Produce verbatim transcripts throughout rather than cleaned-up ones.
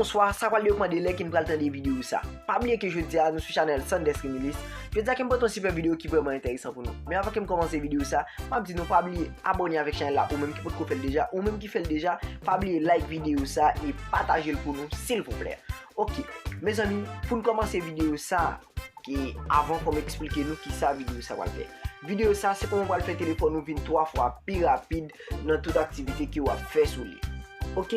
Swa sa pral depann de lè ke n pral tande videyo sa. Pa bliye ke jodi a nou sou chanèl Sanders Remilis. Jodi a ke m pote yon sipè videyo ki vrèman enteresan pou nou. Men avan ke m kòmanse videyo sa, m ap di nou pa bliye abòne avèk chanèl la, ou menm ki potko fè l deja, ou menm ki fè l deja, pa bliye like videyo sa e pataje l pou nou silvouplè. Ok, mezanmi, pou n kòmanse videyo sa, ke avan fò m eksplike nou kisa videyo sa pral fè. Videyo sa se kòman w pral fè telefòn ou vin twa fwa pi rapid nan tout aktivite ke w ap fè sou li. Ok,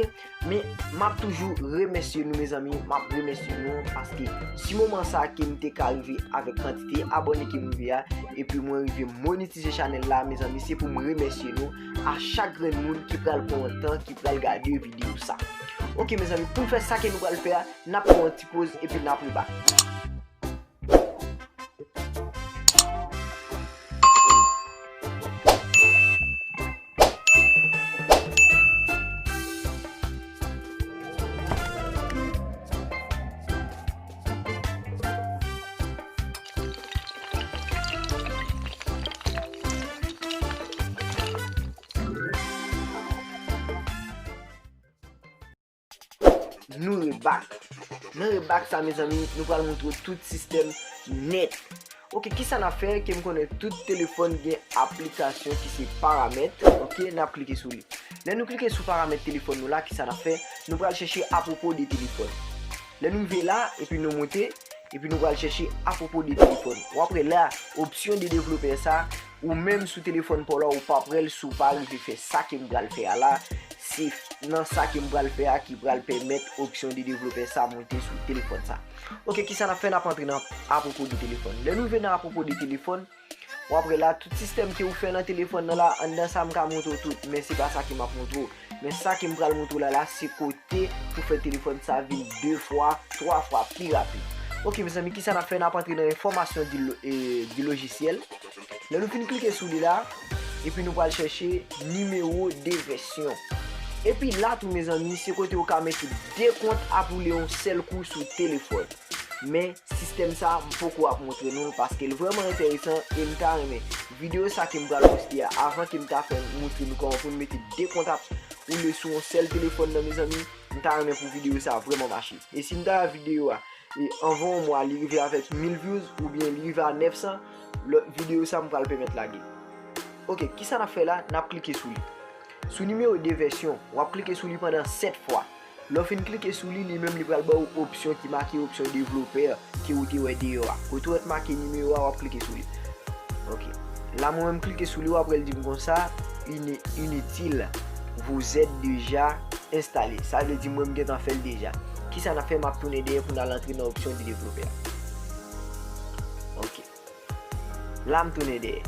men m ap toujou remèsye nou mezanmi, m ap remèsye nou paske si moman sa ke m te ka rive avèk kantite abòne ke m rive a, epi mwen rive monetize chanèl la mezanmi, se pou m remèsye nou a chak grenn moun ki pral pran yon tan, ki pral gade videyo sa. Ok mezanmi, pou n fè sa ke nou pral fè a, n ap pran yon ti poz epi n ap rebak. Nou rebak. Nan rebak sa mezanmi, nou pral montre w tout sistèm nèt. Ok, kisa n ap fè? Ke m konnen tout telefòn gen aplikasyon ki se paramèt. Ok, n ap klike sou li. Lè nou klike sou paramèt telefòn nou la, kisa n ap fè? Nou pral chèche apwopo de telefòn. Lè nou rive la, epi nou monte, epi nou pral chèche apwopo de telefòn. W ap wè la, opsyon de devlopè sa, ou menm sou telefòn pa w la, ou p ap wè l si w pa rive fè sa ke m pral fè a la. Se nan sa ke m pral fè a ki pral pèmèt opsyon de devlopè sa monte sou telefòn sa. Ok, kisa n ap fè? N ap antre nan apwopo de telefòn. Lè nou rive nan apwopo de telefòn, w ap wè la, tout sistèm ke ou fè nan telefòn nan la, anndan sa m ka montre w tout, men se pa sa ke m ap montre w. Men sa ke m pral montre w la la, se kote pou fè telefòn sa vin de fwa, twa fwa pi rapid. Ok, mezanmi, kisa n ap fè? N ap antre nan enfòmasyon di lo-, e, di lojisyèl. Lè nou fin klike sou li la, epi nou pral chèche nimewo de vèsyon. Epi la tou, mezanmi, se kote ou ka mete de kont ap woule yon sèl kou sou telefòn. Men, sistèm sa, m poko ap montre nou l paske l vrèman enteresan e m ta renmen videyo sa ke m pral poste a, avan ke m ta fè montre nou kòman pou n mete de kont ap woule sou yon sèl telefòn nan, mezanmi, m ta renmen pou videyo sa vrèman mache. E si m ta wè videyo a, e anvan yon mwa, li rive avèk mil views oubyen li rive a nèf san, lòt videyo sa m pral pèmèt lage. Ok, kisa n ap fè la? N ap klike sou li. Sou nimewo de vèsyon, w ap klike sou li pandan sèt fwa. Lè w fin klike sou li, li menm li pral ba w opsyon ki make opsyon devlopè ke ou te wè deyò a. Kote w wè t make nimewo a, w ap klike sou li. Ok. La mwen menm klike sou li, w ap wè l di m konsa, ini-, inutile, vous êtes déjà installé. Sa vle di mwen m gentan fè l deja. Kisa n ap fè? M ap tounen dèyè pou n al antre nan opsyon de devlopè a. Ok. La m tounen dèyè.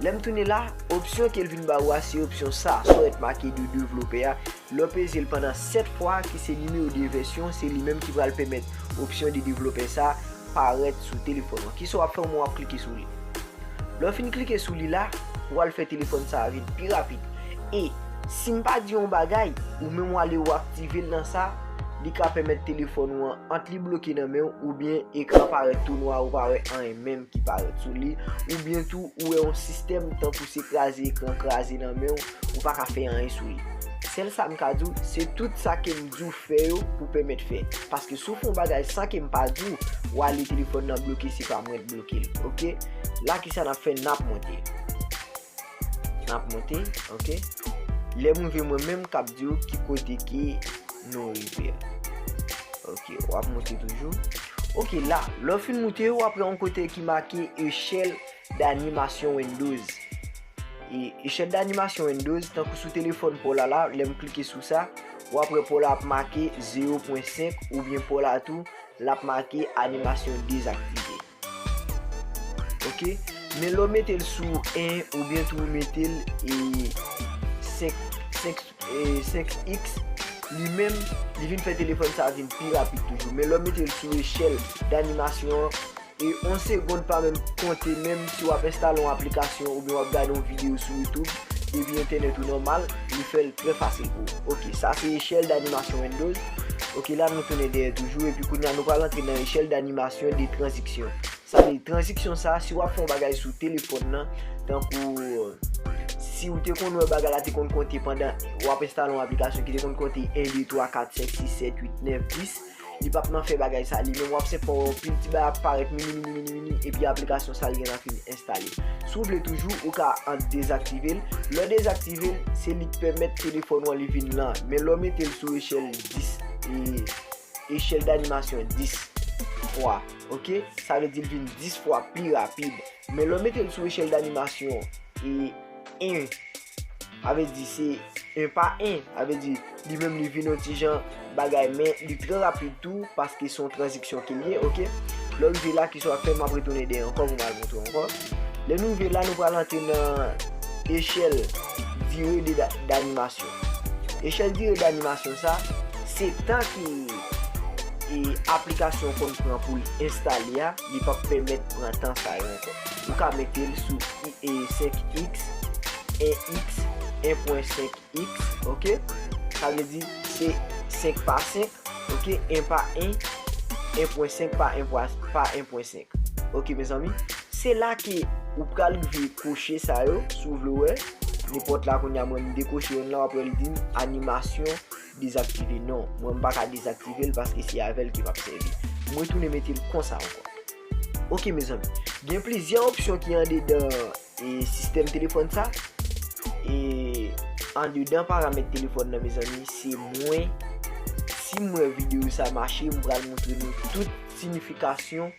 Lè m tounen la, opsyon ke l vin ba ou a, se opsyon sa, sa w wè t make de devlopè a. Lè w peze l pandan sèt fwa, ki se nimewo de vèsyon, se li menm ki pral pèmèt opsyon de devlopè sa parèt sou telefòn ou. Kisa w ap fè? Ou menm w ap klike sou li. Lè w fin klike sou li la, ou al fè telefòn sa a vin pi rapid. E si m pa di yon bagay, ou menm w ale ou aktive l nan sa, li ka pèmèt telefòn ou an, ant li bloke nan men w, oubyen ekran parèt tou nwa, ou pa wè anyen menm ki parèt sou li, oubyen tou ou wè yon sistèm tankou se kraze ekran, kraze nan men w, ou pa ka fè anyen sou li. Sèl sa m ka di w, se tout sa ke m di w fè yo pou pèmèt fè. Paske si w fè yon bagay san ke m pa di w, w ale telefòn nan bloke, se pa mwen k bloke l, ok? La, kisa n ap fè? N ap monte. N ap monte, ok? Lè m rive mwen menm k ap di w ki kote ke nou rive a. Ok, w ap monte toujou. Ok, la, lè w fin moute, w ap wè yon kote ki make échelle d'animation Windows. E échelle d'animation Windows, tankou sou telefòn pa w la la, lè m klike sou sa, w ap wè pa w la ap make zewo pwen senk oubyen pa w la tou, l ap make animasyon dezaktive. Ok? Men lè w mete l sou en oubyen tou w mete l e senk, senk, e senk iks, li menm, li vin fè telefòn sa vin pi rapid toujou. Men lè w mete l sou échelle d'animation an, e yon segonn pa menm konte menm si w ap enstale yon aplikasyon oubyen w ap gade yon videyo sou YouTube, depi entènèt ou nòmal, li fè l trè fasil pou ou. Ok, sa se échelle d'animation Windows. Ok, la nou tounen dèyè toujou, epi kounye a nou pral antre nan échelle d'animation de transition. Sa vle di transiksyon sa, si w ap fè yon bagay sou telefòn nan, tankou, si w te konn wè bagay la te konn konte pandan w ap enstale yon aplikasyon ki te konn konte en, de, twa, kat, senk, sis, sèt, uit, nèf, dis, li p ap nan fè bagay sa li menm, w ap senp wè yon pil ti bagay ap parèt mini mini mini mini, epi aplikasyon sa l gen nan fin enstale. Si w vle toujou, ou ka an dezaktive l. Lè w dezaktive l, se li k pèmèt telefòn ou an li vin lan. Men lè w mete l sou echèl dis, e, echèl danimasyon dis fwa, oke? Sa vle di l vin dis fwa pli rapid. Men lè w mete l sou echèl danimasyon, e, en, sa vle di se en pa en, sa vle di li menm li vin yon ti jan bagay, men li trè rapid tou, paske se yon tranziksyon ke l ye, oke? Lè w rive la, kisa w ap fè? M ap retounen dèyè ankò pou m al montre w ankò. Lè nou rive la, nou pral antre nan echèl dire de da-, danimasyon. Echèl dire danimasyon sa, se tan ke, e, aplikasyon konn pran pou l enstale a, li p ap pèmèt pran tan sa yo ankò. Ou ka mete l sou i, e, senk iks, en iks, en pwen senk iks, oke? Sa vle di se senk pa senk, oke? En pa en, en pwen senk pa en pwen, pa en pwen senk. Oke, mezanmi? Se la ke ou pral rive koche sa yo, si w vle wè. Nenpòt la, kounye a, mwen, m dekoche youn la, w ap wè l di m animasyon dezaktive. Non, mwen, m pa ka dezaktive l paske se avè l ke m ap sèvi. M retounen mete l konsa ankò. Oke, mezanmi. Gen plizyè opsyon ki andedan, e, sistèm telefòn sa. E andedan paramèt telefòn nan, mezanmi, se mwen. Si m wè videyo sa mache, m pral montre nou tout siyifikasyon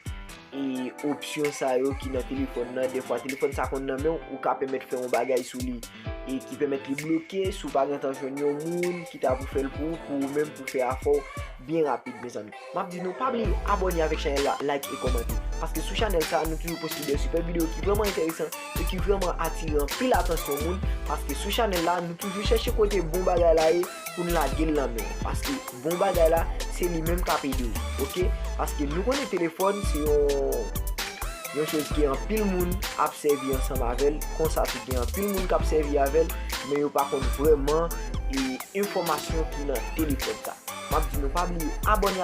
e opsyon sa yo ki nan telefòn nan. Dèfwa, telefòn sa konn nan men w, ou ka pèmèt fè yon bagay sou li e ki pèmèt li bloke si w pa gentan jwenn yon moun ki ta pou fè l pou ou, pou ou menm, pou fè afè w byen rapid, mezanmi. M ap di nou, pa bliye abòne avèk chanèl la, like e kòmante. Paske sou chanèl sa, nou toujou poste de sipè videyo ki vrèman enteresan e ki vrèman atire anpil atansyon moun. Paske sou chanèl la, nou toujou chèche kote bon bagay la ye pou n lage l nan men w. Paske bon bagay la, se li menm k ap ede w, oke? Paske nou konnen telefòn, se yon, yon choz ke anpil moun ap sèvi ansanm avè l. Konsa tou, gen anpil moun k ap sèvi avè l, men yo pa konn vrèman, e, enfòmasyon ki nan telefòn sa. M ap di nou, pa bliye abòne